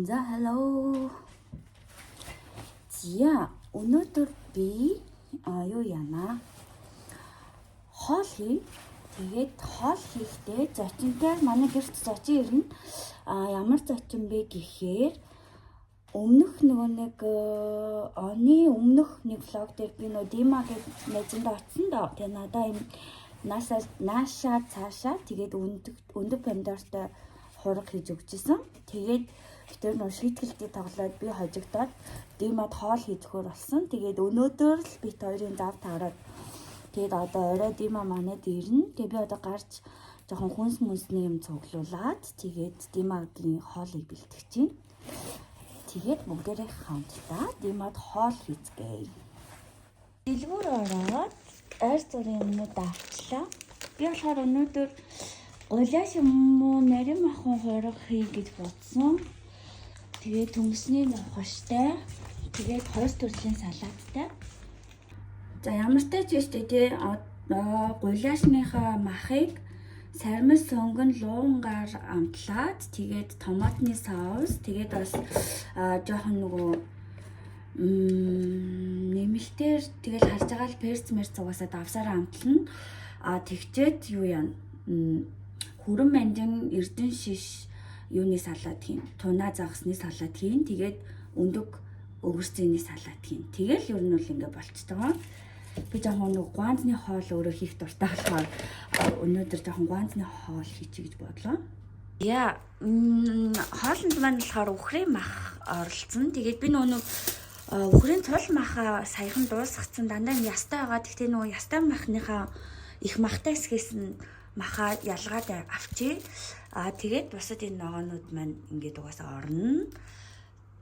За, hello. За, өнөөдөр би юу яана? Хоол хий. Тэгээд хоол хийхдээ зочинтой, манай гэрт зочин ирнэ. Ямар зочин бэ гэхээр өмнөх нөгөө нэг оны өмнөх нэг vlog дээр би нөгөө Дима гэж найзандаа очсон доо. Тэгээ надаа юм наашаа наашаа цаашаа тэгээд өндөг помидортой хураг хийж өгчээсэн. Тэгээд тэр нөө шийтгэлтэй тоглоод би хожигдоод Димад хоол хийж өгөхөр болсон. Тэгээд өнөөдөр л бит хоёрын зав таарад тэгээд одоо орой Дима манад ирнэ. Тэгээд би одоо гарч жоохон хүнс мүнсний юм цуглуулад тэгээд Димагийн хоолыг бэлтгэж чинь. Тэгээд бүгдээрээ хамтдаа Димад хоол хийцгээе. Дэлгүүр ороод ойр зургийн юмнууд авчлаа. Би болохоор өнөөдөр гуляш юм уу, нарийн махан хорог хий гэж бодсон. Тэгээд төмсний нухаштай. Тэгээд хоёр төрлийн салааттай. За, ямар ч ч штэ тий, гуляшныхаа махыг сармис, сонгон, луунгаар амтлаад, тэгээд томатны соус, тэгээд бас жоохон нөгөө нэмэлтээр тэгэл харж байгаа л перц мерц угаасаа давсаараа амтлана. Тэгчээд юу яана? Хүрэн манжин, эрдэн шиш юуны салат хийн. Тунаа загасны салат хийн. Тэгээд өндөг өгөрцөний салат хийн. Тэгэл ер нь бол ингээ болчтойгоо. Би жоохон нэг гуанзны хоол өөрөө хийх дуртай болохоор өнөөдөр жоохон гуанзны хоол хийчих гэж бодлоо. Яа, хоолнд маань болохоор үхрийн мах оролцсон. Тэгээд би нөгөө нэг үхрийн цул маха саяхан дуусгацсан, дандаа юм ястай байгаа. Тэгтээ нөгөө ястай махныхаа их махтай хэсгээс нь маха ялгаад авчи. Тэгээд бусад энэ ногоонууд маань ингээд угаасаа орно.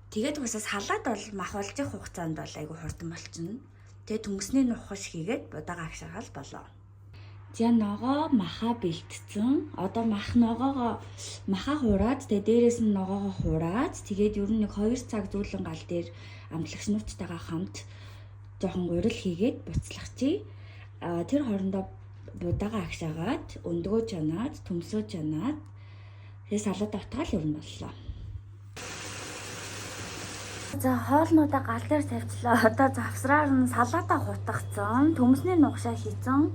Тэгээд угаасаа салаад бол мах болж их хугацаанд бол айгу хурдан болчихно. Тэгээд төмөсний нухаш хийгээд будаага агшаагаал болоо. За, ногоо маха бэлтцэн. Одоо мах ногоогоо маха хураад, тэгээд дээрээс нь ногоогоо хураад, тэгээд ер нь нэг 2 цаг зүүлэн гал дээр амтлагчнуудтайгаа хамт жоохон гурил хийгээд буцлах чи. Тэр хоорондоо будаага агшаагаад, өндгөө чанаад, төмсөө чанаад, тэгээд салаад утгаал ер нь боллоо. За, хоолнуудаа гал дээр тавьчлаа. Одоо завсраар нь салаатаа хутгацсан, төмсний нугшаа хийцэн.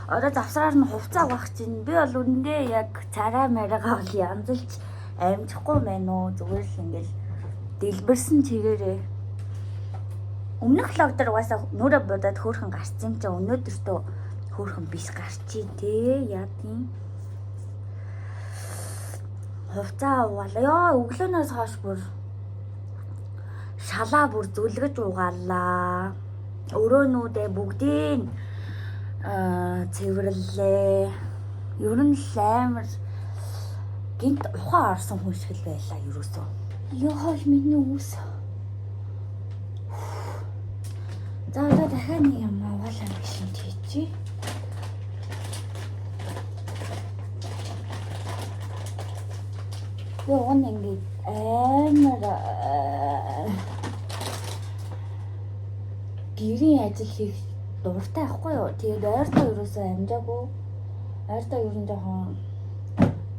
Одоо завсраар нь хувцас угаах чинь. Би бол үнэндээ яг царай маригаа бол янзалж амжихгүй байна уу. Зүгээр л ингээл дэлбэрсэн чигээрээ. Өмнөх vlog дээр угаасаа нүрэ будаад хөөрхөн гарцсан чинь өнөөдөртөө хөөрхөн биш гарчий те, яадын. Хувцас угаалаа. Йоо, өглөөнөөс хойш бүр шалаа бүр зүлгэж угаалаа. Өрөөнүүдээ бүгдийг цэвэрлээ. Ер нь л амар гинт ухаан орсон хүн шиг л байлаа ерөөсөө. Йоо, миний үс. За, одоо дахиад нэг юм угаалаа нэг шинт хийчихье. Би уг нь ингээд амар гэрийн ажил хийх дуртай байхгүй юу. Тэгээд ойртоо ерөөсөө амжаагүй. Ойртоо ер нь жоохон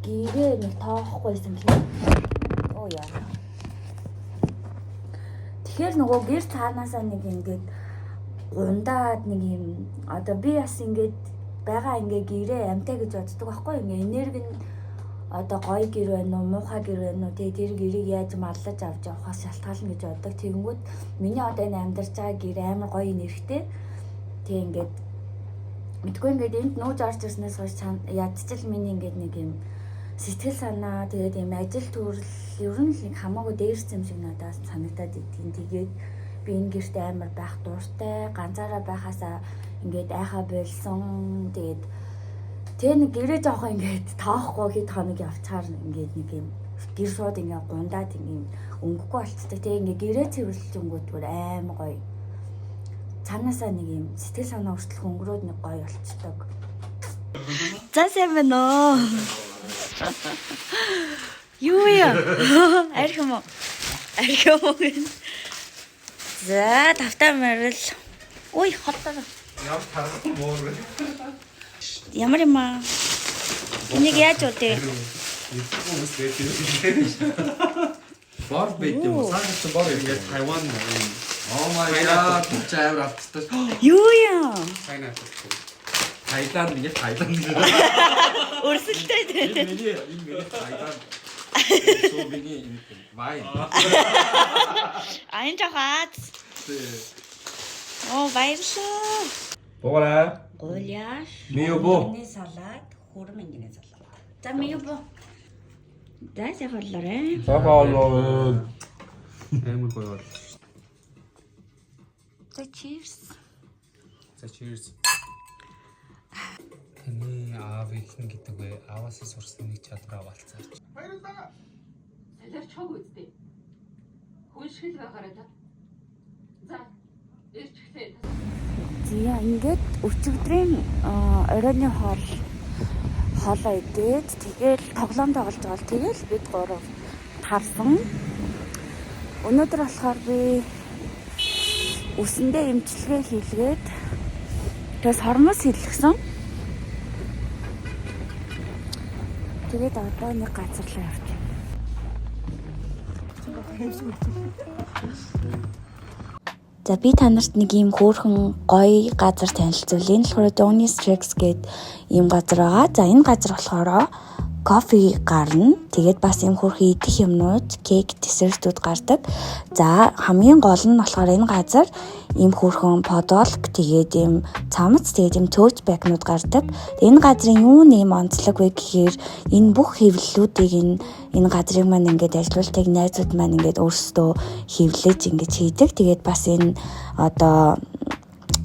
гэрээ нэг тоохгүйсэн гэх. Оо яа. Тэгэхээр нөгөө гэр цаанаасаа нэг ингээд гундаад нэг юм, одоо би бас ингээд байгаа ингээ гэрээ амтай гэж боддог байхгүй юу. Ингээ энерги нь одоо гоё гэр байна уу, муухай гэр байна уу, тэгээ тэр гэрийг яаж марлаж авч явахаас шалтгаална гэж боддог. Тэгэнгүүт миний одоо энэ амьдарч байгаа гэр амар гоё энергитэй. Тэгээ ингээд мэдгүй ингээд энд нүүж орж ирснээс хойш ядчил миний ингээд нэг юм сэтгэл санаа, тэгээд юм ажил төрөл ер нь л нэг хамаагүй дээрсэн юм шиг надад санагдаад идэгин. Тэгээд би энэ гэрт амар байх дуртай, ганцаараа байхасаа ингээд айхаа болсон. Тэгээд тэгээ нэг гэрээ жоохон ингээд тоохгүй хэд хоног явцгаар ингээд нэг юм гэр шууд ингээд гундаад ингээд өнгөхгүй болцдог. Тэгээ ингээд гэрээ цэвэрлэжингүүд бүр амар гоё. Цаанаасаа нэг юм сэтгэл санаа хүртэл хөнгөрөөд нэг гоё болцдог. За, сайн байна уу? Юу яа? Арх юм уу? Арх юм уу? За, тавтай морил. Ой, хотоор. Ямар тарах муур. Ямар юм аа? Энийг яаж удаа? Идэхгүй үс тэгээд. Бор байт юм уу? Сааш чи бор юм. Ингээд Тайван юм. Oh my god. Чи амар алдтай. Юу юм? Pineapple. Таиланд ингээд Таиланд. Өрсөлдөй. Энэ миний Таиланд. So миний вайн. А энэ жоох аз. Оо баярлалаа. Буугараа. Гуляш. Мио бо. Миний салат, хурим ингэний салат. За мио бо. За сайхан. Сайхан. Амар гоё бол. За cheers. За cheers. Таны аав хэн гэдэг вэ? Ааваас сурсан нэг чадвар аваалцаач. Солиор чог үсттэй. Хүн шиг л байгаарай та. За, ирж эхлэе. За ингээд өчигдрийн оройн хоол хоолоо идээд тэгэл тоглоом тоглож байгаа л тэгэл бид гурав тарсан. Өнөөдөр болохоор би үсэндээ эмчилгээ хийлгээд тэгээ сормоос хийлгэсэн. Тэгээд одоо нэг газар руу явж байна. За би та нарт нэг ийм хөөрхөн гоё газар танилцуулъя. Энэ болохоор Donny's Tricks гээд ийм газар байгаа. За энэ газар болохоор кофе гарна. Тэгээд бас ийм хөөрхөн идэх юмнууд, кейк, десертүүд гардаг. За хамгийн гол нь болохоор энэ газар ийм хөөрхөн подолк, тэгээд ийм цамц, тэгээд ийм tote bag-нууд гардаг. Энэ газрын юу нэм онцлог вэ гэхээр энэ бүх хэвлэлүүдийг энэ газрыг маань ингээд ажилуултыг найзууд маань ингээд өөрсдөө хэвлэж ингэж хийдэг. Тэгээд бас энэ одоо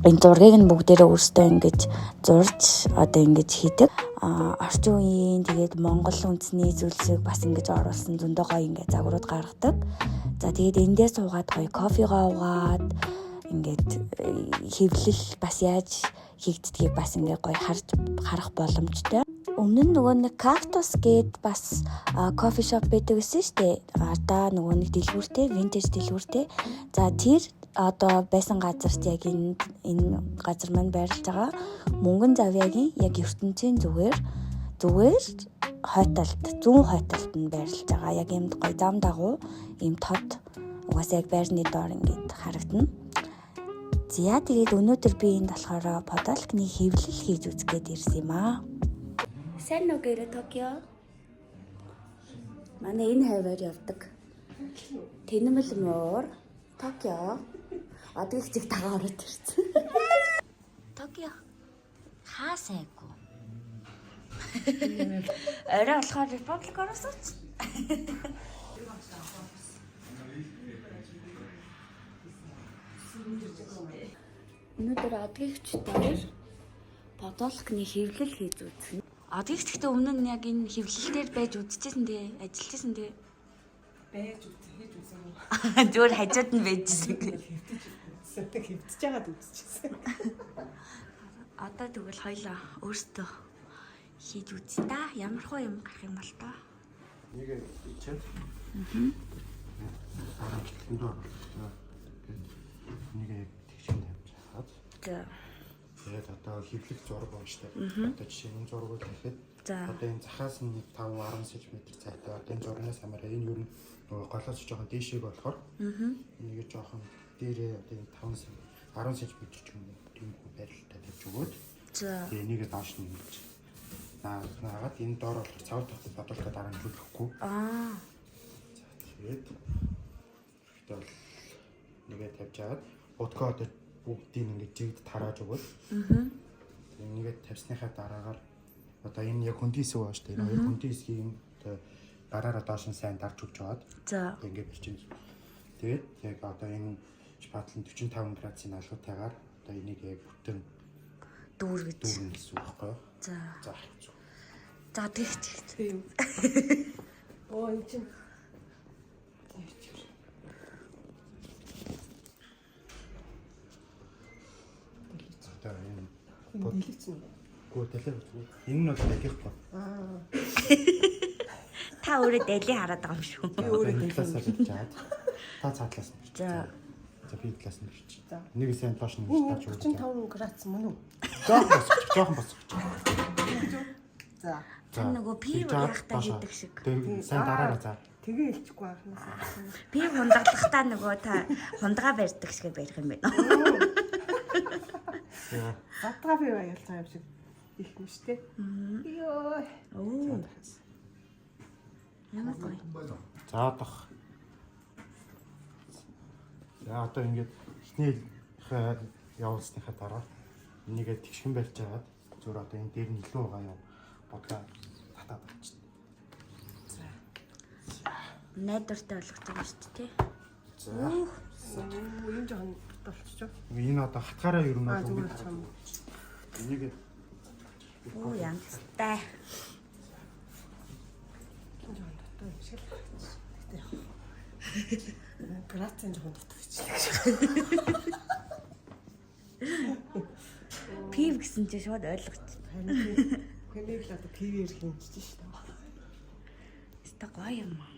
энэ зургийг нь бүгдээрээ өөрсдөө ингэж зурж одоо ингэж хийдэг. А орчин үеийн тэгээд Монгол үндэсний зүйлсийг бас ингэж оруулсан зөндөө гоё ингээд загварууд гаргадаг. За тэгээд эндээ суугаад гоё кофегоо уугаад ингээд хэвлэл бас яаж хийгддгийг бас ингээд гоё харж харах боломжтой. Өмнө нь нөгөө нэг кактус гээд бас кофе шоп байдаг гэсэн шүү дээ. Ардаа нөгөө нэг дэлгүүртэй, винтаж дэлгүүртэй. За тэр одоо байсан газарт яг энэ газар маань байрлаж байгаа. Мөнгөн завьяагийн яг ертөнцийн зүгээр хой талд, зүүн хой талд нь байрлаж байгаа. Яг ийм гоё зам дагуу ийм тод угаасаа яг байрны доор ингээд харагдана. За тэгээд өнөөдөр би энд болохоор подолкны хэвлэл хийж үзэх гээд ирсэн юм аа. Сайн уу гэрэ Токио? Манай энэ хаваар явдаг. Тэнэмэл муур Токио. Одоо их зэг тагаа ороод ирсэн. Токио. Хаа сайгүй. Орой болохоор Republic оросооч. Өнөөдөр одгийгчдээр подолкны хэвлэл хийж үзнэ. Одгийгч гэхдээ өмнө нь яг энэ хэвлэл дээр байж үзчихсэн тий, ажиллажсэн тий. Байж үзсэн, хийж үзсэн юм. Зүгээр хажууд нь байжсэн гэх. Хэвтэж үзсэн. Хэвтэж байгаад үзчихсэн. Одоо тэгвэл хоёлоо өөрсдөө хийж үзье та. Ямар хуу юм гарах юм бол тоо. Нэг ичээд. Аа. Энд оруулаа. Нэг яг тэгшин тавьж хаад. За. Тэгээд одоо хэвлэх зураг байна шүү дээ. Одоо жишээ нь энэ зургийг тавихад За. одоо энэ захаас нь нэг 5 10 см цайтай. Одоо энэ зургаас хамаараа энэ ер нь нөгөө голоос жоохон дээшээг болохоор энийг жоохон дээрээ одоо энэ 5 см 10 см ч юм уу тиймгүй байралтай тавьж өгөөд За. тэгээ энийгээ доош нь ингэж наагаад энэ доор болохоор цавар тогтол бодолтой дараа нь хөлөхгүй. Аа. Тэгээд хэрэгтэй бол нэгэ тавьж аваад будгаа одоо бүгдийг ингэж жигд тарааж өгөөд. Тэгээд нэгэ тавьсныхаа дараагаар одоо энэ яг хөндийн хэсэг байгаа шүү дээ. Энэ хоёр хөндийн хэсгийг одоо дараараа доош нь сайн дарж өгч аваад За. одоо ингэ барьж. Тэгээд яг одоо энэ шпатлын 45 градусын алгатайгаар одоо энийг яг бүтэн Дүүргэж. дүүрнэ гэсэн үг байхгүй юу? За. За хэцүү. За тэгч тэгч. Тийм. Оо энэ чинь. Одоо энэ Энэ дэлгэцэн үү? гүү дэлээ үзгүй. Энэ нь бол далихгүй. Аа. Та өөрөө дали хараад байгаа юм шүү. Би өөрөө Энэ талаас нь барьж аваад та цаа талаас нь барьж. За. За би талаас нь барьж. За. Нэг сайн доош нь ингэж дарж өгч. 35 градус мөн үү? Жоохон босгоч, жоохон босгоч. За. За. Тэр нөгөө пив Тэгж аваад яхтаа доошоо. хийдэг шиг. Тэгээд сайн дараараа за. Тэгээ хэлчихгүй анхнаасаа. Би хундаглахдаа нөгөө та хундгаа барьдаг шиг барих юм байна. За. Задгаа би баярлж байгаа юм шиг хэлнэ штэ. Йоо. Оо. Ямар гоё. За одох. За одоо ингээд эхний явуулсныхаа дараа энийгээ тэгшхэн барьж агаад зүгээр одоо энэ дээр нь илүү байгаа юм будгаа татаад авчихна. Найдвартай болгож байгаа шүү дээ, тий. За. Оо, энэ жоохон болчихжоо. Энэ одоо хатгаараа ер нь Аа, бол зүгээр ингээд чам. Энийг Оо янзтай. Энэ жоохон дутуу юм шиг л харагдчих. Гэтэ яг. Грацын жоохон дутуу хийчихлээ. Пив гэсэн чинь шууд ойлгоч. Харин хэмээг л одоо пивээр хэмжиж шүү дээ. Өстой гоё юм аа.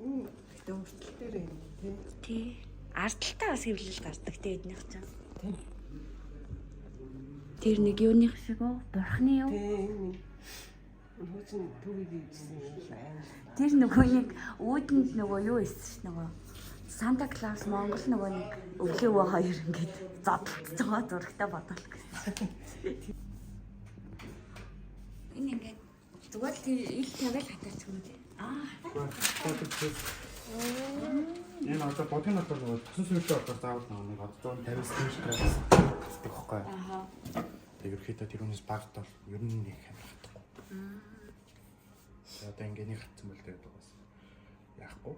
Гэтэ өөрчлөлт дээр юм тий. Тий. Ардталтай бас хэвлэл гардаг тий эднийх чинь. Тийм. Тэр нэг юуных шиг үү? Бурхны юу? Тий энэ хуучин түүхийг хийжсэн юм байна. Тэр нөгөө нэг үүдэнд нөгөө юу исэн ш нөгөө Санта Клаус Монгол нөгөө нэг өвлийн өвөө хоёр ингээд зодтолцож байгаа зурагтай бодоол гэсэн. Энэ ингээд зүгээр л тэр ил тавиал хатаачих юм тий. Аа. Энэ одоо будгийн дотор нөгөө тосон сүлдээ болохоор заавал нөгөө нэг 150 градус татдаг байхгүй юу? Аха. Тэгээ ерөөхдөө тэр үнээс багт бол ер нь нэг амар хатахгүй. Тэгээ одоо ингээд нэг хатсан бол тэгээд угаас яахгүй.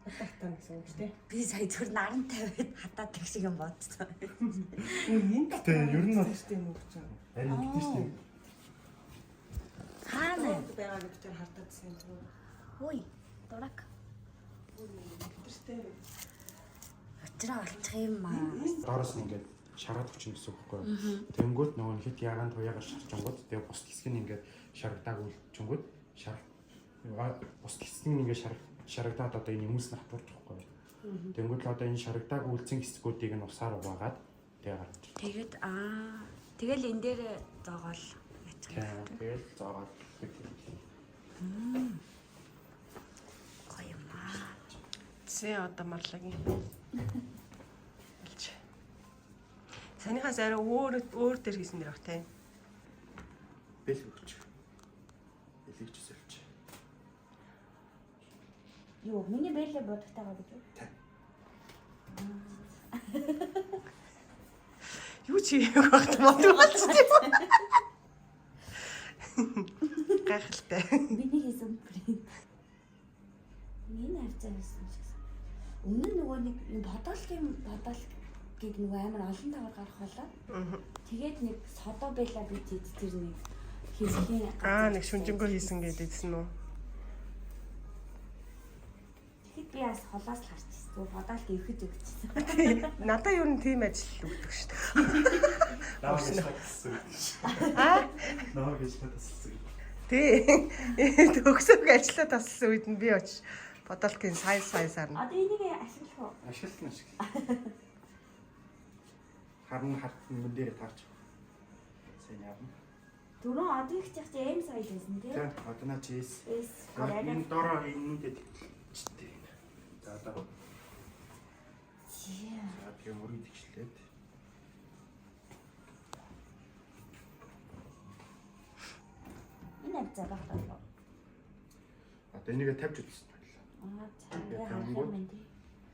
Хатаа гэсэн үг тий. Би сая зүгээр наран тавиад хатаадаг шиг юм бодсон. Энэ Гэтэ ер нь бол тийм үг чинь. харин ингэдэж шүү дээ. Хаана? Байгаа гэж тэр хартаадсан юм уу? Үй, дурак. Тэртэй. Учраа олчих юм аа. Доороос нь ингээд шараад өчнө гэсэн үг байхгүй юу? Тэнгүүд нөгөө нь хит ягаан туяагаар шарчингууд тэгээ бус хэсэг нь ингээд шарагдааг үлчингүүд шар бус хэсэг нь ингээд шарагдаад одоо энэ юмс нь хатуурч байхгүй юу? Тэнгүүд л одоо энэ шарагдааг үлдсэн хэсгүүдийг нь усаар угаагаад тэгээ гарч ирнэ. Тэгээд аа тэгэл энэ дээр зоогоол яачих юм. Тэгэл зоогоод Гоё юм аа. Зэ одоо марлагийн. Алж. Санийхаас арай өөр өөр дээр хийсэн дэр бах тий. бэл өгч. Бэлэгч сэлж. Юу, миний бэлээ бодогтойгоо гэж үү? Тэ. Юу чи яг багт мод болчих тийм. Гайхалтай. Миний хийсэн принт. Миний харьцаа хийсэн шиг. Өмнө нь нөгөө нэг подолкийн подолкийг нөгөө амар олон тавар гарах болоо. Тэгээд нэг содо бэла бит тэр нэг хэвлэлийн Аа нэг шүнжэнгөө хийсэн гэдээдсэн үү? Тэгэхэд би бас холоос л харчихсан. Зүгээр подолк эвхэж өгчихсэн. Надаа ер нь тийм ажил өгдөг шүү дээ. Наа гэж татсан. Аа Наа гэж татсан. тий. Төгсөөг ажиллаа тасалсан үед нь би очиж бодолтын сая сая сарна. Одоо энийг ашиглах уу? Ашигласан ашигласан. Харна хартан мөн дээр таарч. Сайн явна. Дөрөв одоо их чих чи M size байсан тий? Тэ одоо наа чи S. S. Энэ дороо энэндээ тэгчихтэй. За одоо. За тэгээ мөрийг тэгшлээд. Энэ авцаа багтаа болов. Одоо энийгээ тавьж үзсэн байлаа. Аа за ингээ харах юм байна тий.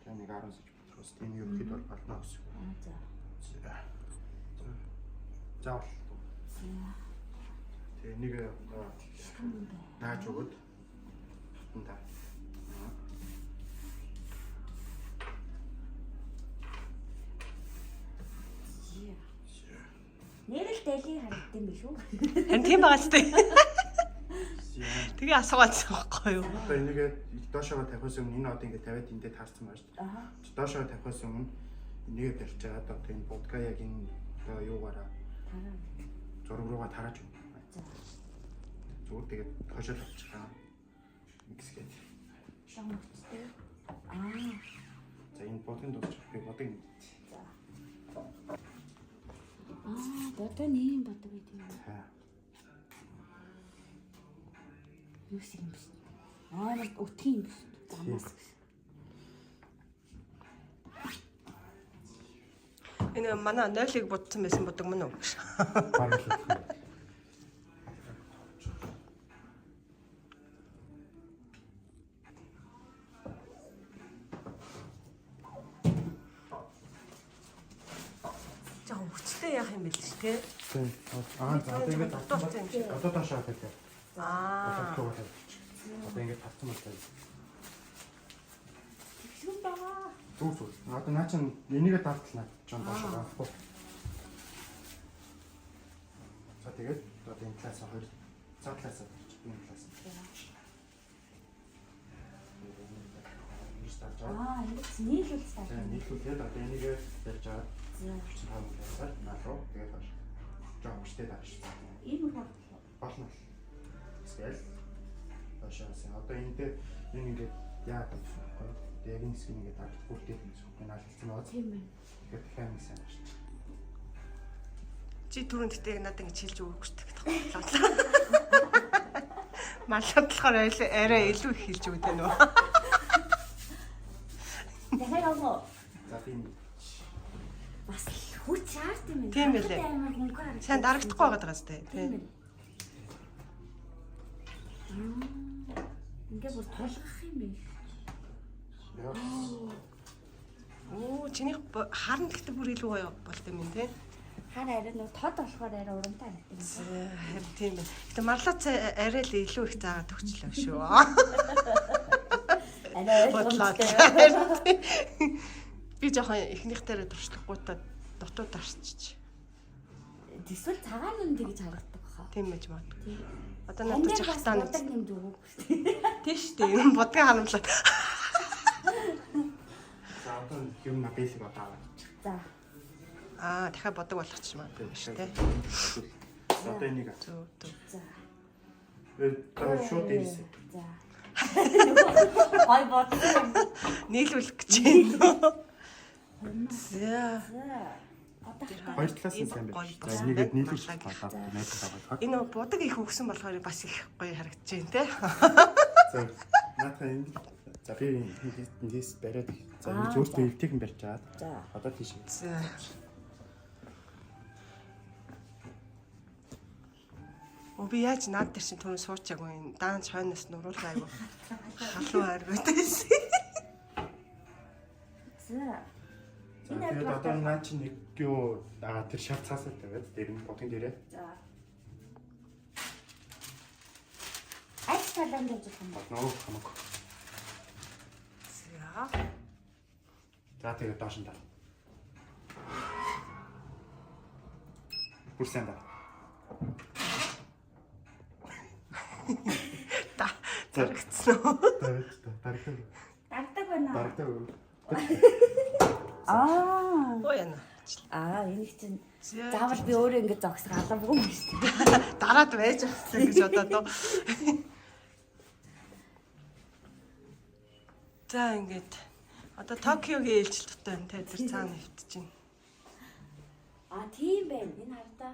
За нэг 10 саж болохоос тийм юу ихэд бол болно гэсэн. Аа за. За. За бол. Тэгээ энийг одоо нааж өгөөд хатан та. Нэрэл дэлий харагдсан биш үү? Харин тийм байгаа ч тий. За. Тэгээ асуугаадсан байхгүй юу? Одоо энийг доошоо тавихаас өмнө энэ одоо ингэ тавиад эндээ таарсан байна шүү дээ. Аа. Доошоо тавихаас өмнө энийгээ барьж байгаа одоо энэ будга яг энэ одоо юугаараа Тараа. зураг руугаа тарааж өгнө. За. Зүгээр тэгээд хошоо тавьчихаа. Ингэсгээд. Шон өчтэй. Аа. За энэ будгийн дуусчих би будаг юм. За. Аа, бодоо нэм бодог гэдэг юм. За. Юу шиг юм биш. Амар өтгөн юм биш. Замаас. Энэ манай нойлыг будсан байсан будаг мөн үү? Бараг л. Жохон хүчтэй яах юм бэл ч те. Тийм. Аа за одоо ингээд Дутуу юм шиг. Одоо доошоо тавья. Аа. Одоо тавьчих. Одоо ингээд тавцсан бол тавь. Тэгшүүн байгаа. Зүг зүг. Одоо наа чин энийгээ давтал наа чон доошоо авахгүй. За тэгээд одоо энэ талаас хоёр цаа талаас тавьчих. Энэ талаас. Ингэж тавьж байгаа. Аа, ингэж нийлүүлж таа. За нийлүүлээд одоо энийгээ барьж аваад За. 45 градусаар наа руу тэгээд хойш. Жоо хүчтэй дарж. Ийм их Болно. Эсвэл хойшоос одоо энэ дээр энэ ингээд яагаад гэсэн бэ? Одоо яг энэ хэсгийг ингээд дарж бүрдээд юм шиг байна. Алцсан байгаа. Тийм ээ. Тэгэхээр дахиад нэг сайн гарч. Чи түрүүн гэтээ яг надад ингэж хэлж өгөөгүй шүү дээ. Маллаад болохоор арай илүү их хэлж өгдөг нөө. Дахиад явах уу? За тийм Бас л хүч шаард юм байна. Тийм байлээ. Амар хөнгө харагдаж. Сайн дарагдахгүй байгаа даа зү Тийм тий. байна. Ингээ бүр тулгах юм байна. яа. Оо чинийх харна гэхдээ бүр илүү гоё болт юм тий. Хар арай нөө тод болохоор арай урамтай харагдав. Харин тийм байна. Гэтэ марлаа арай л илүү их заагаад өгчлөө шүү. Арай Бодлоо. ойлгомжтой. Би жоохон эхнийх дээр туршлагагүйтай дутуу дарчиж. Тэгвэл цагаан нь тэгж харагддаг баха. Тийм байж магадгүй. Тийм. Одоо Тань надад дээр чи бас хатаа будаг нэмж өгөөгүй. Тийм шүү дээ. Юм будгийн харамлаад. За одоо юм на бэлэг одоо аваад. За. Аа дахиад будаг болгочих магадгүй юм шүү дээ. За одоо энийг Зөв зөв. За. одоо шууд дээрээс. За. Гой бодсон юм. Нийлүүлэх гэж байна. За. За. Одоо хатаа. Хоёр талаас нь сайн Гоё байна. За болсон энийгээд байна. нийлүүлэх Марлаа. болоод найдаад байгаа. Энэ нөгөө будаг их өгсөн болохоор бас их гоё харагдаж байна те. За наатаа энэ за би эндээс бариад за ингэж өөртөө эвтэйхэн барьж аваад За. одоо тийш. За. Оо би яаж наад дээр чинь түрүүн суучаагүй юм. Даанч хойноос нуруулаа айгу. Халуун аргиуд байсан. За. За тэгээд одоо наа чи нэг юу аа тэр шар цаасаа тавиад дээр нь будгийн дээрээ За. Аль талаанд явж байгаа юм бэ? бодно хамаагүй. За. За тэгээд доош нь даа. Бүр сайн даа. Та зарагдсан уу? Дарагтай. Дагдаг байна. Дарагтай. Аа. Оо яна. Аа, энийг чинь За. заавал би өөрөө ингэж зогсох албагүй юм шүү дээ. Дараад байж авсан гэж бодоод уу. За ингээд одоо Токиогийн ээлжилт дутуу юм те тэр цаана хөвтөж байна. Аа, тийм байна. Энэ хардаа.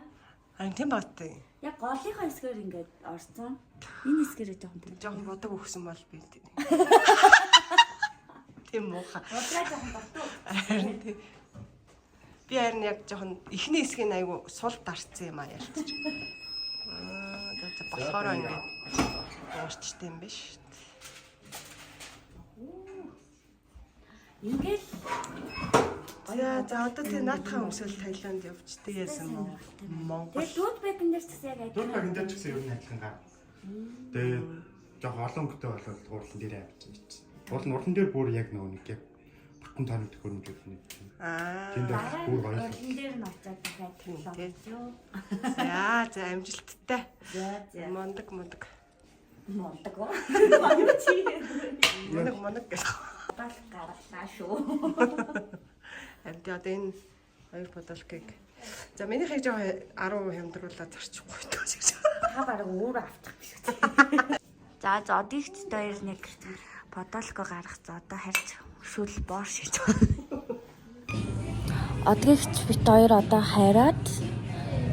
Харин тийм багтай. Яг голынхоо хэсгээр ингээд орсон. Энэ хэсгээрээ жоохон бүр. Жохон будаг өгсөн бол би тийм. Тийм муухай. Бодлоо жоохон дутуу. Харин тийм. Би харин яг жоохон эхний хэсгийг айгу сул дарцсан юм а ялцчих. Аа за болохоор ингээд дуурчтай юм биш. Ингээл За за одоо тий наатхан өмсөл Таиланд явждаг яасан мó. Монгол. Тэгээд дүүд бэкэн дээр ч гэсэн яг Дөрөв адилхан. багын дээр ч гэсэн ер нь адилхан гар. Тэгээд жоох олон өнгөтэй болвол гурлан дээрээ авчих. Гурал нурлан дээр бүр яг нөгөө нэг яг бүтэн тоног төхөөрөмж өгөх нэг. Аа. Тэнд Дараа нь бүр гоё. уран дээр нь очиад дахиад Тийм, тий. юу. За за амжилттай. За за. Мондог мондог. Мондог уу? Юу чи? Моног моног гэх. Бал гаргалаа шүү. Харин тий одоо энэ хоёр подолкийг За минийхийг жоо 10 хямдруулаад зарчихгүй тоо. Та бараг өөрөө авчих биш үү? За зодигч хоёр нэг подолко гаргах за одоо харж шүл боор шиж байгаа. Одгийгч бит хоёр одоо хайраад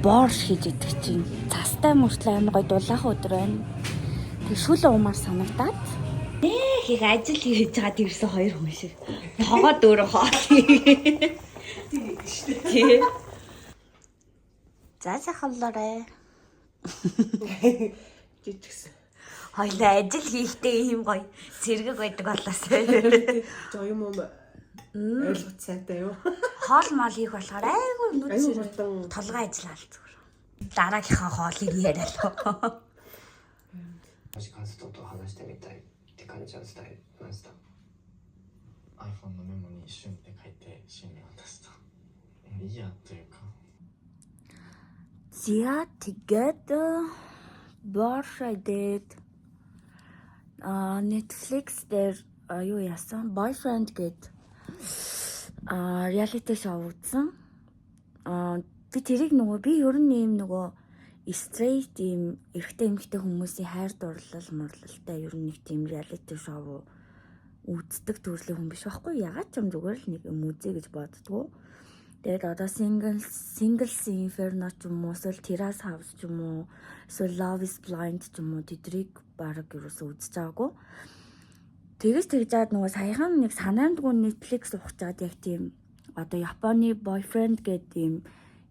боорш хийж идэх чинь цастай мөртлөө амар гоё дулаахан өдөр байна. Тэг шүл уумаар санагдаад нэх Яг их ажил хийж байгаа тэрсэн хоёр хүн шиг. Тогоод өөрөө хоол хийгээ. Тий. За сайхан болоорой. Жижигсэн. Хоёлаа ажил хийхдээ ийм гоё сэргэг байдаг болоосай. Жоо юм уу? Ойлгох сайтай юу? Хоол мол хийх болохоор айгүй нүд Айгүй сэрэг. хурдан. Толгой ажиллаал зүгээр. Дараагийнхаа хоолыг яриа л. もしカズトと話してみたいって感じは伝えました。 iPhone のメモに「旬」って書いて旬に渡した。もういいやというか。 За тэгээд Борш дээд Netflix дээр юу яасан? Boyfriend гээд reality show үзсэн. Би тэрийг нөгөө би ер нь ийм нөгөө straight ийм эрэгтэй эмэгтэй хүмүүсийн хайр дурлал мурлалтай ер нь нэг тийм reality show үздэг төрлийн хүн биш байхгүй. Ягаад ч юм зүгээр л нэг юм үзье гэж боддгоо. Тэгээд одоо Singles Inferno ч юм уу, эсвэл Terrace House ч юм уу, эсвэл Love is Blind ч юм уу тэдрийг баг ерөөсөө үзэж байгаагүй. Тэгэж тэгжээд нөгөө саяхан нэг санаандгүй Netflix ухчаад яг тийм одоо Японы Boyfriend гэдэг ийм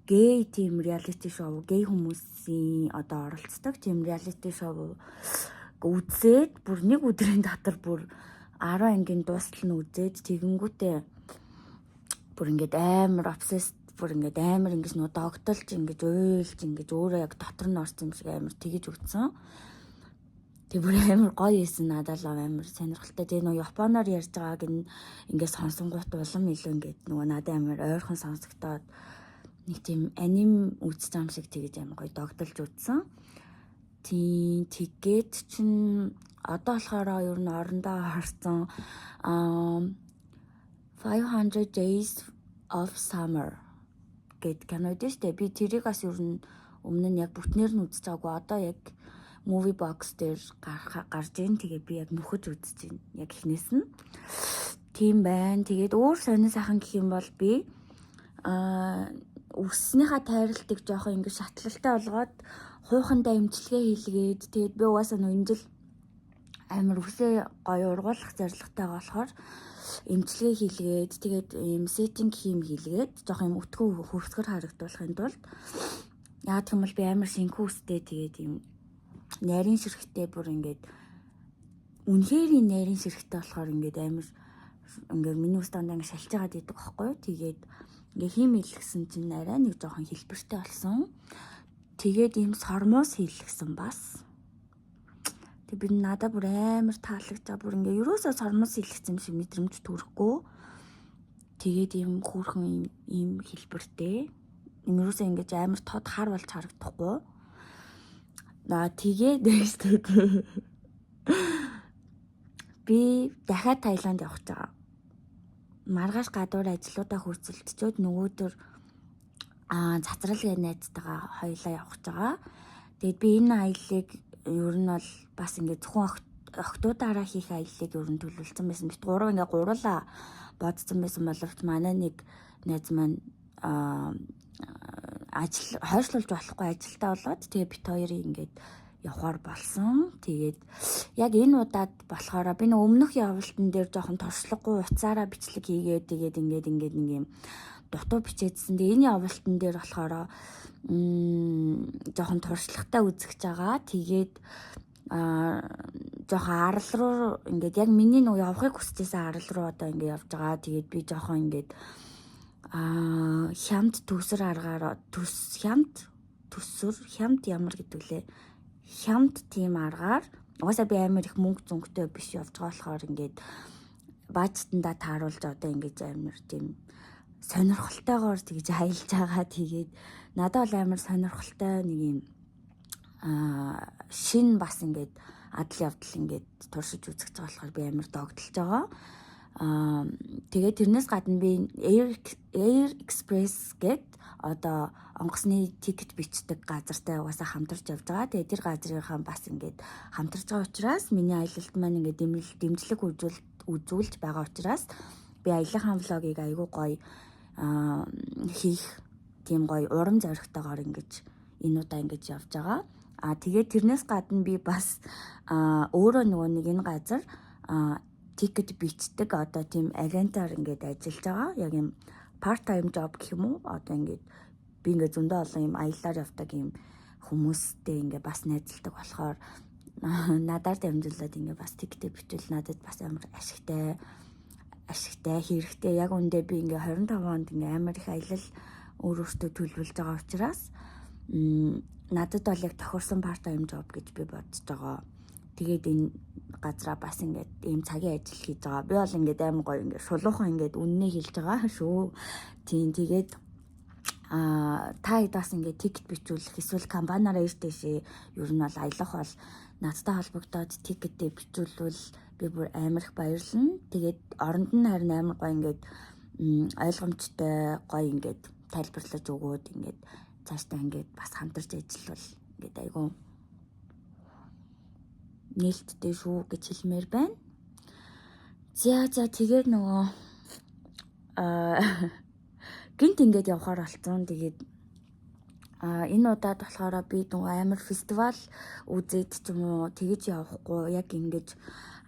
гей тийм reality show, гей хүмүүсийн одоо оролцдог тийм reality show үзээд бүр нэг өдрийн дотор бүр 10 ангийн дуустал нь үзээд тэгэнгүүтээ бүр ингээд амар obsessed, бүр ингээд амар ингэж нөө догтолж, ингэж уйлж, ингэж өөрөө яг дотор нь орсон юм шиг амар тэгэж өгсөн. Тэг бүр амар гоё байсан, надад л амар сонирхолтой. Тэгээ нөгөө японоор ярьж байгааг нь ингээд сонсонгуут улам илүү ингээд нөгөө надад амар ойрхон сонсогдоод нэг тийм аним үзэж байгаа юм шиг тэгэж амар гоё догтолж үзсэн. Тийм, тэгээд чин одоо болохоор ер нь орондоо харсан 500 Days of Summer гэд кино дээ штэ. Би тэрийг бас ер нь өмнө нь яг бүтнээр нь үзэж байгаагүй. Одоо яг movie box дээр гарч ийн. Тэгээ би яг нөхөж үзэж байна. Яг эхнээс нь. Тийм байна. Тэгээд өөр сонин сайхан гэх юм бол би үснийхаа тайралтыг жоохон ингэ шатлалтай болгоод хуухандаа эмчилгээ хийлгээд, тэгээд би угаасаа нөө энэ жил амар үсээ гоё ургуулах зорилготой болохоор эмчилгээ хийлгээд, тэгээд ийм setting хийлгээд жоох юм өтгөө хөвсгөр харагдуулахын тулд, яагаад гэх юм бол би амар шинхүү үстэй, тэгээд ийм нарийн ширхтээ, бүр ингээд үнэхээр нарийн ширхтээ болохоор ингээд амар ингээд миний ус дандаа ингээд шалж байгаад идэг байхгүй юу. Тэгээд ингээ хийм хийлгсэн чинь арай нэг жоохон хэлбэртэй болсон. Тэгээд ийм сормуус хийлгсэн бас. Тэг би надад бүр амар таалагдж байгаа. Бүр ингээ ерөөсөө сормуус хийлгсэн юм шиг мэдрэмж төрөхгүй. Тэгээд ийм хөөрхөн ийм хэлбэртэй. Ийм ерөөсөө ингэж амар тод хар болж харагдахгүй. Аа, тэгээд тэгээд би дахиад Таиланд явах гэж байгаа. Маргааш гадуур ажлуудаа хөрцөлдчөөд нөгөөдөр цацрал гээ найзтайгаа хоёлаа явах гэж байгаа. Тэгээд би энэ аяллыг ер нь бол бас ингээд зөвхөн охтуудаараа хийх аяллыг ер нь төлөвлөсөн байсан. Бид гурав ингээ гурлаа бодсон байсан боловч манай нэг найз маань ажил хойшлуулж болохгүй ажилтаа болоод тэгээ бид хоёрыг ингээд явахаар болсон. Тэгээд яг энэ удаад болохоор би нэг өмнөх явалтан дээр жоохон туршлагагүй утсаараа бичлэг хийгээд, тэгээд ингээд ингээд нэг юм дутуу бичээдсэн. Тэгээ энэ явалтан дээр болохоор жоохон туршлагатай үзэж байгаа. Тэгээд жоохон арал руу ингээд яг миний нөгөө явахыг хүсэжсэн арал руу одоо ингээд явж байгаа. Тэгээд би жоохон ингээд хямд төсөр аргаар төс хямд төсөр хямд ямар гэдэг лээ, хямд тийм аргаар, угаасаа би амар их мөнгө зөнгөтэй биш явж байгаа болохоор ингээд budget андаа тааруулж одоо ингэж амар тийм сонирхолтойгоор тэгж аялж байгаа. Тэгээд надад бол амар сонирхолтой нэг юм шин бас ингээд адал явдал ингээд туршиж үзэж байгаа болохоор би амар догдолж байгаа. Тэгээд тэрнээс гадна би Air Express гээд одоо онгоцны ticket бичдэг газартай угаасаа хамтарч явж байгаа. Тэгээд тэр газрынхаа бас ингээд хамтарч байгаа учраас миний аялалд маань ингээд дэмжлэг үзүүлж байгаа учраас би аяллахаа vlog ыг айгүй гоё хийх тийм гоё урам зоригтойгоор ингэж энэ удаа ингэж явж байгаа. А тэгээд тэрнээс гадна би бас өөрөө нөгөө нэг энэ газар Ticket бичдэг одоо тийм агентаар ингээд ажиллаж байгаа. Яг юм part time job гэх юм уу? Одоо ингээд би ингээд зөндөө олон юм аяллаар явдаг юм хүмүүстэй ингээд бас найзалдаг болохоор надаар дамжуулаад ингээд бас ticket бичвэл надад бас амар ашигтай, хэрэгтэй. Яг үндэ би ингээ 25 онд ингээ амар их аялал өөр өөртөө төлөвлөж байгаа учраас надад бол яг тохирсон part time job гэж би бодож байгаа. Тэгээд энэ газраа бас ингээд ийм цагийн ажил хийж байгаа. Би бол ингээд амар гоё ингээд шулуухан ингээд үннээ хэлж байгаа шүү. Тийм, тэгээд та хэд бас ингээд ticket бичүүлэх эсвэл компаниараа ирж дэшээ ер нь бол аялах бол надтай холбогдоод ticket ээ бичүүлвэл би бүр амар их баярлна. Тэгээд оронд нь харин амар гоё ингээд ойлгомжтой гоё ингээд тайлбарлаж өгөөд ингээд цаашдаа ингээд бас хамтарч ажиллавал ингээд айгүй нээлттэй шүү гэж хэлмээр байна. За, тэгээд нөгөө гинт ингээд явхаар болцсон. Тэгээд энэ удаад болохоор би нөгөө амар фестивал үзээд ч юм уу тэгэж явахгүй, яг ингэж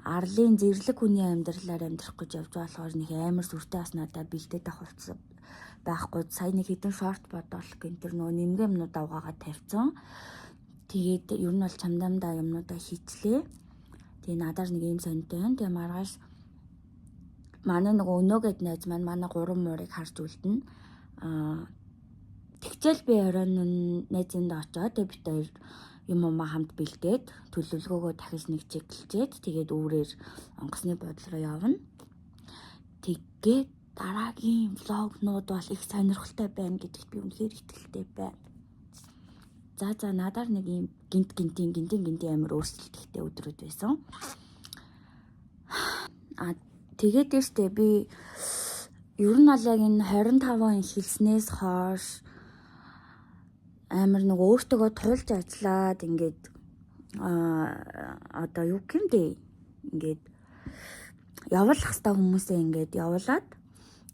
арлын зэрлэг хүний амьдралаар амьдрах гэж явж байгаа болохоор нэг амар сүртэй бас надад бэлдээд авах хувцас байхгүй. Сая нэг хэдэн шорт бодоол гэн тэр нөгөө нэмгэ юмнууд авгаагаа тавьсан. Тэгээд ер нь бол чамдамдаа юмнуудаа хийчлээ. Тэгээ надаар нэг юм сонтой байна. Тэгээ маргааш манай нөгөө өнөөгээд найз маань манай гурван муурыг харж үлдэнэ. Тэгчээл би оройн найзынд очоод тэгээ бид хоёр юм умаа хамт бэлдээд, төлөвлөгөөгөө дахиж нэг check лчээд, тэгээд үүрээр онгоцны буудлын руу явна. Тэгээд дараагийн vlog нууд бол их сонирхолтой байна гэдэгт би үнэхээр итгэлтэй байна. За, надаар нэг юм гинт гинтийн гинтийн гинтийн амар өөрчлөлт ихтэй өдрүүд байсан. Тэгээд штэ би ер нь бол яг энэ 25 он эхэлснээс хойш амар нэг өөртөөгөө тулж ажиллаад ингээд одоо юу гэмдэ ингээд явуулах хэвээр хүмүүсээ ингээд явуулаад,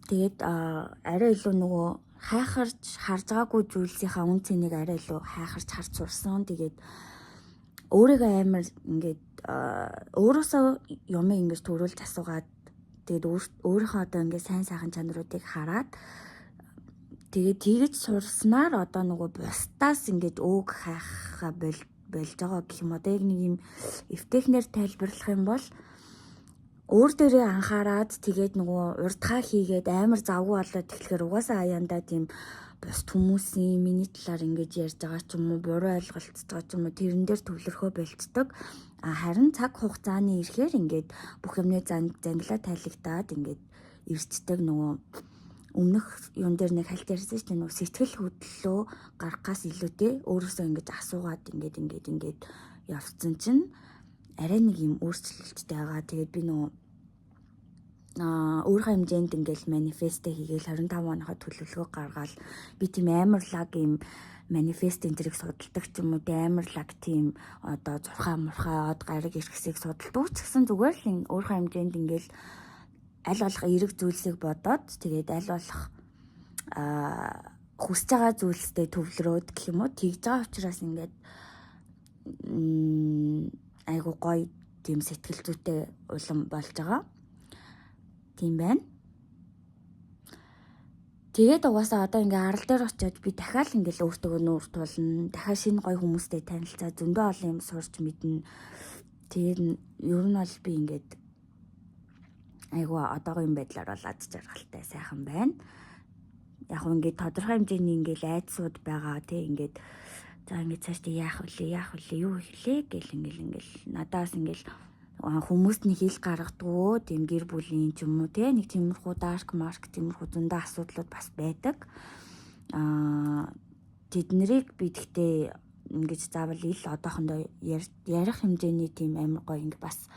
тэгээд арай илүү нөгөө хайхарч харж байгаагүй зүйлсийнхаа үн цэнийг арай илүү хайхарч харж сурсан. Тэгээд өөрийгөө амар ингээд өөрөөсөө юмыг ингэж төрүүлж асуугаад, тэгээд өөрийнхөө одоо ингээд сайн сайхан чанаруудыг хараад, тэгээд тэгэж сурснаар одоо нөгөө бусдаас ингээд өөг хайхаа болж байгаа гэх юм. Одоо яг нэг юм эвтэйхнээр тайлбарлах юм бол өөр дээрээ анхаарад, тэгээд нөгөө урдхаа хийгээд амар завгүй болоод тэгэхээр угаасаа аяандаа тийм бусд хүмүүсийн миний талаар ингэж ярьж байгаа ч юм уу, буруу ойлголцож байгаа ч юм уу, тэрэн дээр төвлөрөхөө болцдог. А харин цаг хугацааны ирэхээр ингээд бүх юмны зангилаа тайлагдаад ингээд ирчдэг. Нөгөө өмнөх юун дээр нэг хальт ярьсан шүү дээ, нөгөө сэтгэл хөдлөлөө гаргахаас илүүтэй өөрөөсөө ингэж асуугаад ингээд ингээд ингээд явцсан чинь арай нэг юм өөрчлөлттэй байгаа. Тэгээд би нөгөө өөрийнхөө хэмжээнд ингээл manifest ээ хийгээл 25 оныхоо төлөвлөгөө гаргаал, би тийм амар лаг юм манифест энэ тэрийг судалдаг ч юм уу, тийм амар лаг тийм одоо зурхаа мурхаа од гариг эргэсийг судалдаг ч гэсэн зүгээр л энэ өөрийнхөө хэмжээнд ингээл аль болох эерэг зүйлсийг бодоод, тэгээд аль болох хүсэж байгаа зүйлстэй төвлөрөөд гэх юм уу, тэгж байгаа учраас ингээд айгу гоё тийм сэтгэл зүйтэй улам болж байгаа. Тийм байна. Тэгээд угаасаа одоо ингээ арал дээр очиод би дахиад ингээл өөртөө нүүр тулна. Дахиад шинэ гоё хүмүүстэй танилцаа, зөндөө олон юм сурч мэднэ. Тэгээд ер нь бол би ингээд айгу одоогийн байдлаар бол аз жаргалтай сайхан байна. Яг хөө ингээд тодорхой хэмжээний ингээл айдсууд байгаа тий, ингээд за ингээд цаашдаа яах вүлээ, яах вүлээ, юу хийлээ гэл ингээл надаас ингээл хүмүүст нэг хэл гаргадгүй тийм гэр бүлийн ч юм уу те, нэг тиймэрхүү dark mark, тиймэрхүү зөндөө асуудлууд бас байдаг. Тэднэрийг би тэгтээ ингэж заавал ил одоохондоо ярих хэмжээний тийм амар гоё ингэ бас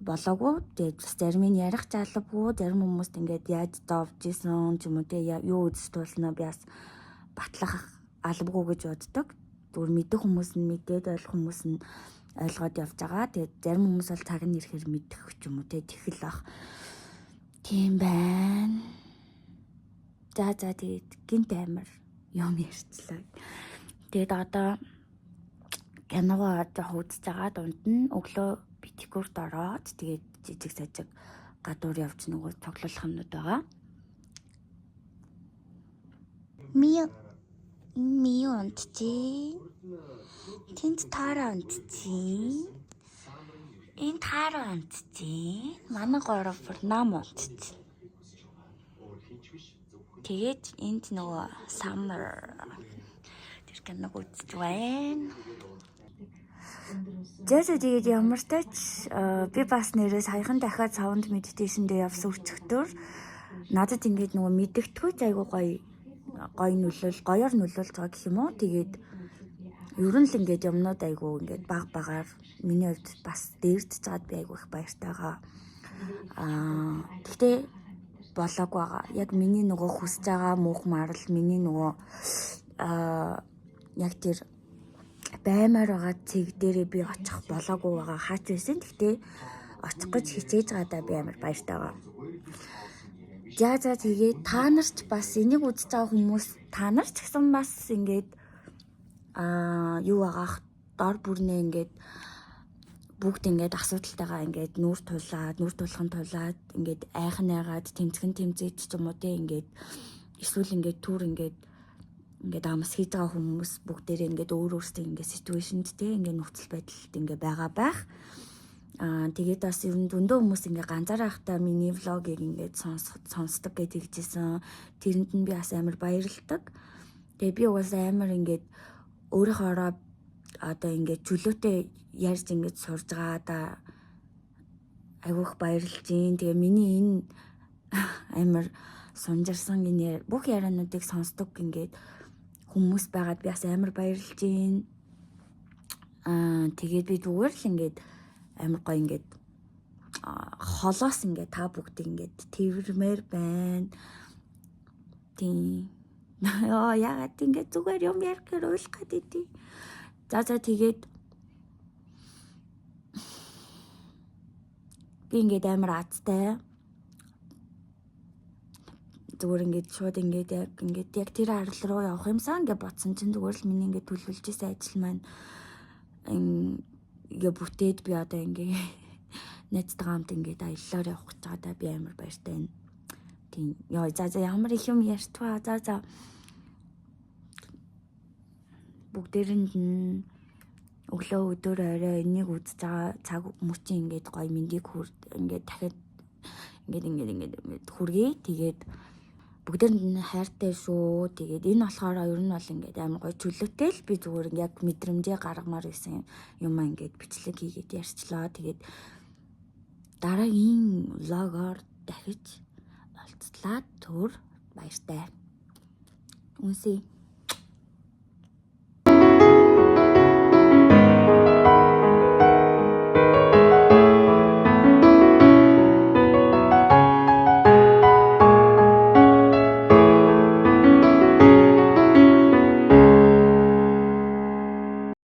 болоогүй. Тэгээд бас зарим нь ярих жалбгүй, зарим хүмүүст ингээд яаж зовж исэн ч юм уу те, юу үзэж туулснаа би бас батлах албагүй гэж боддог. Зүгээр мэдэх хүмүүс нь мэдээд, ойлгох хүмүүс нь ойлгоод явж байгаа. Тэгээд зарим хүмүүс бол цаг нь ирэхээр мэдэх ч юм уу те, тэгэл ах. Тийм байна. За, тэгээд гинт амар юм ярьчлаа. Тэгээд одоо Киногоо жоох үзэж байгаа дунд нь өглөө педикюрт ороод тэгээд жижиг сажиг гадуур явж нөгөө цоглуулах юмнууд байгаа. Мио Мио унтжээ. Тэнд Тара унтжээ. Энэ Тара унтжээ. Манай гурав бүр нам унтжээ. Тэгээд энд нөгөө summer тэр киног үзэж байна. За за тэгээд ямар ч тач би бас нэрээ саяхан дахиад sound meditation дээр явсан өчигдөр надад ингээд нөгөө мэдэгдэхүй айгуу гоё гоё нөлөөл гоёор нөлөөлж байгаа гэх юм уу. Тэгээд ер нь л ингээд юмнууд айгуу ингээд баг багаар миний хувьд бас дээрдэж байгаад би айгуу их баяртайгаа. Гэхдээ болоогүй байгаа. Яг миний нөгөө хүсэж байгаа мөнх марал миний нөгөө яг тэр баймаар байгаа цэг дээрээ би очих болоогүй байгаа хаач байсан. Гэхдээ очих гэж хичээж байгаадаа би амар баяртай байгаа. За за тэгээд та нар ч бас энийг үзэж байгаа хүмүүс та нар ч гэсэн бас ингээд юу байгаах дор бүрнээ ингээд бүгд ингээд асуудалтайгаа ингээд нүүр тулаад нүүр тулахын тулаад ингээд айхан айгаад тэмцгэн тэмцээд ч юм уу те ингээд эсвэл ингээд түр ингээд ингээд амс хийж байгаа хүмүүс бүгдээрээ ингээд өөр өөрсдөө ингээд situation д те ингээд нөхцөл байдалд ингээд байгаа байх. Тэгээд бас ер нь зөндөө хүмүүс ингээ ганцаараа байхдаа миний vlog ийг ингээд сонсдог гэж хэлжсэн. Тэрэнд нь би бас амар баярлалдаг. Тэгээ би угаасаа амар ингээд өөрийнхоороо одоо ингээд чөлөөтэй ярьж ингээд сурж байгаадаа айгүйх баярлж гин. Тэгээ миний энэ амар сунжирсан энэ бүх яриануудыг сонсдог ингээд хүмүүс байгаад би бас амар баярлж гин. Тэгээд би зүгээр л ингээд амар гоё ингээд холоос ингээд та бүгдийг ингээд тэрмээр байна. Тийм. Йоо яагаад ингээд зүгээр юм ярих гэхээр уйлах гээд идэв. За за тэгээд би ингээд амар азтай. Зүгээр ингээд шууд ингээд яг ингээд яг тэр арал руу явах юмсан ингээд бодсон чинь зүгээр л миний ингээд төлөвлөж исэн ажил маань ингээ бүтээд би одоо ингээ найзтайгаа хамт ингээд аяллаар явах гэж байгаадаа би амар баяртай байна. Тийм. Йоо за за ямар их юм ярьтгаа. За за. Бүгдээрэнд нь өглөө өдөр орой энийг үзэж байгаа цаг мөчийн ингээд гоё мэндийг хүр ингээд дахиад ингээд ингээд ингээд хүргэе. Тэгээд бүгдээрэнд нь хайртай шүү. Тэгээд энэ болохоор ер нь бол ингээд амар гоё чөлөөтэй л би зүгээр яг мэдрэмжээ гаргамаар байсан юм аа ингээд бичлэг хийгээд ярьчлаа. Тэгээд дараагийн vlog оор дахиж уулзлаа. Түр баяртай. Үнсээ.